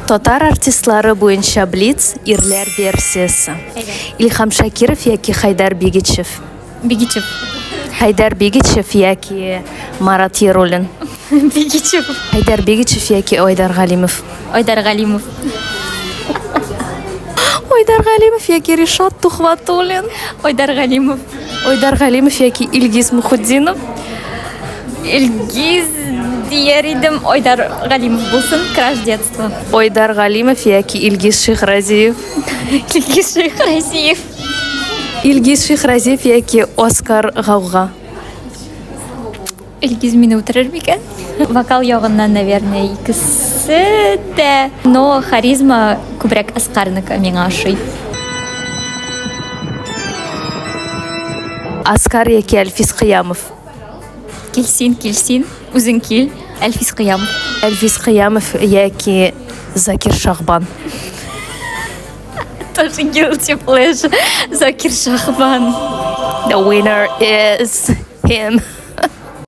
Татар артистлары буенча блиц, ирләр версиясе. Илһам Шакиров яки Хәйдәр Бигичев? Бигичев. Хәйдәр Бигичев яки Марат Яруллин? Бигичев. Хәйдәр Бигичев яки Айдар Галимов? Айдар Галимов. Айдар Галимов яки Ришат Тухватуллин? Айдар Галимов. Айдар Галимов яки Илгиз Мухутдинов? Илгиз дияр идем, Айдар Галимов булсын, краш детства. Айдар Галимов яки Илгиз Шихразиев? Илгиз Шихразиев. Илгиз Шихразиев яки Оскар Гауга? Илгиз мине үтерер микән? Вокал ягыннан, наверное, икесе дә, но харизма күбрәк Оскарныкы миңа ошый. Оскар яки Әлфис Кыямов? Кил син, кил син, үзең кил. Әлфис Кыямов. Әлфис Кыямов яки Закир Шахбан? Тоже guilty pleasure. Закир Шахбан. The winner is him.